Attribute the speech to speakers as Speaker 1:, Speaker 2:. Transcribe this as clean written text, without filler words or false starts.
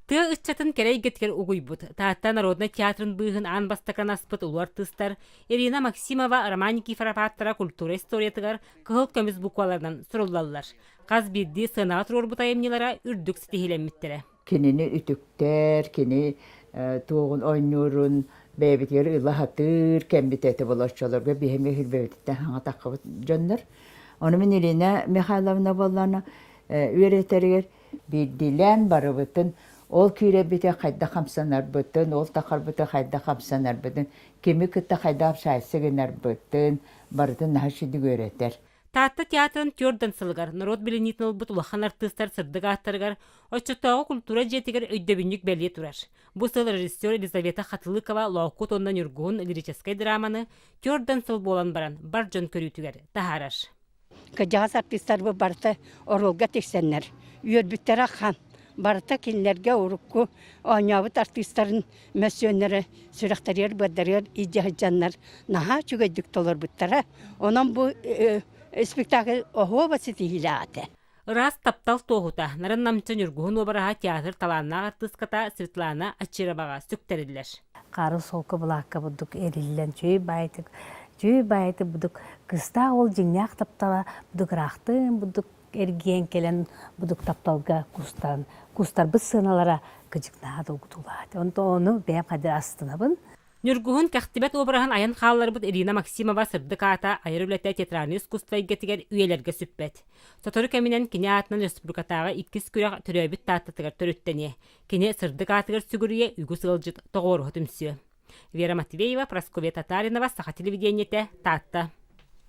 Speaker 1: Тыа ыччатын кэрэ эйгэтигэр угуйбут, Таатта народнай театрын быыһын аан бастакынан аспыт улуу артыыстар Ирина Максимова, Роман Никифоров ааттара культура историятыгар кыһыл көмүс букваларынан суруллаллар. Хас биирдии сыанаҕа туруорбут айымньылара үрдүк ситиһиилэммиттэрэ.
Speaker 2: Кинини үтүктэр, кини туоҕун оонньуурун бэйэбитигэр ыла сатыыр кэммит этэ болоччолорго биһиги үһүрбэбититтэн хаҥа таххыбыт дьоннор. Ону мин Ирина Михайловна буоллаана үөрэтэригэр Биирдиилээн барыбытын, ол киирэрбитин хайдах хамсанарбытын, ол тахарбытын хайдах хамсанарбытын, кими кытта хайдах общайся гынарбытын барытын наһаа үчүгдүк үөрэтэр.
Speaker 1: Таатта театрын түөрт сылыгар норуот билиниитин ылбыт улахан артыыстар сырдык ааттарыгар оччотооҕу культура дьиэтигэр өйдөбүнньүк бэлиэ турар. Бу сыл режиссер Елизавета Хатылыкова Лоокут уонна Ньургуһун лирическэй драманы түөрт сыл буолан баран бар дьон көрүүтүгэр таһаарар.
Speaker 3: Кырдьаҕас артыыстарбыт барыта оруолга тиксэннэр, үөрбүттэрэ ахан. Барыта кинилэргэ урукку оонньообут артыыстарын мөссүөннэрэ сүрэхтэригэр-быардарыгар илдьэ сылдьаннар наһаа үчүгэйдик толорбуттара. Онон бу спектакль оһуоба ситиһиилээх этэ.
Speaker 1: Ыраас таптал туоһута, нарын-намчы Ньургуһун уобараһа театр талааннаах артыыската Светлана Очироваҕа сүктэриллэр.
Speaker 4: Хары солко былаакка бурдук эриллэн чүй баайтык чүй баайтык будук кыстаах ол дьиҥнээх таптала будук ыраахтыын будук эргийэн кэлэн будук тапталга кустан кустарбыт сыаналара кыдьыкнаа долгутуулаат онто ону бэйэм хадыр астынабын.
Speaker 1: Ньургуһун кэхтибэт уобараһын айан хаалларбыт Ирина Максимова сырдык аата айар үлэтэ театральнай искусство эйгэтигэр үйэлэргэ сүппэт. Сотору кэминэн кини аатынан республикатааҕы иккис күрэх төрөөбүт Тааттатыгар төрүттэниэ. Кини сырдык аатыгар сүгүрүйэ үгүс ыалдьыт тоҕуоруһа түмсүө. Вера Матвеева, Прасковья Татаринова, Саха телевидениетэ, Таатта.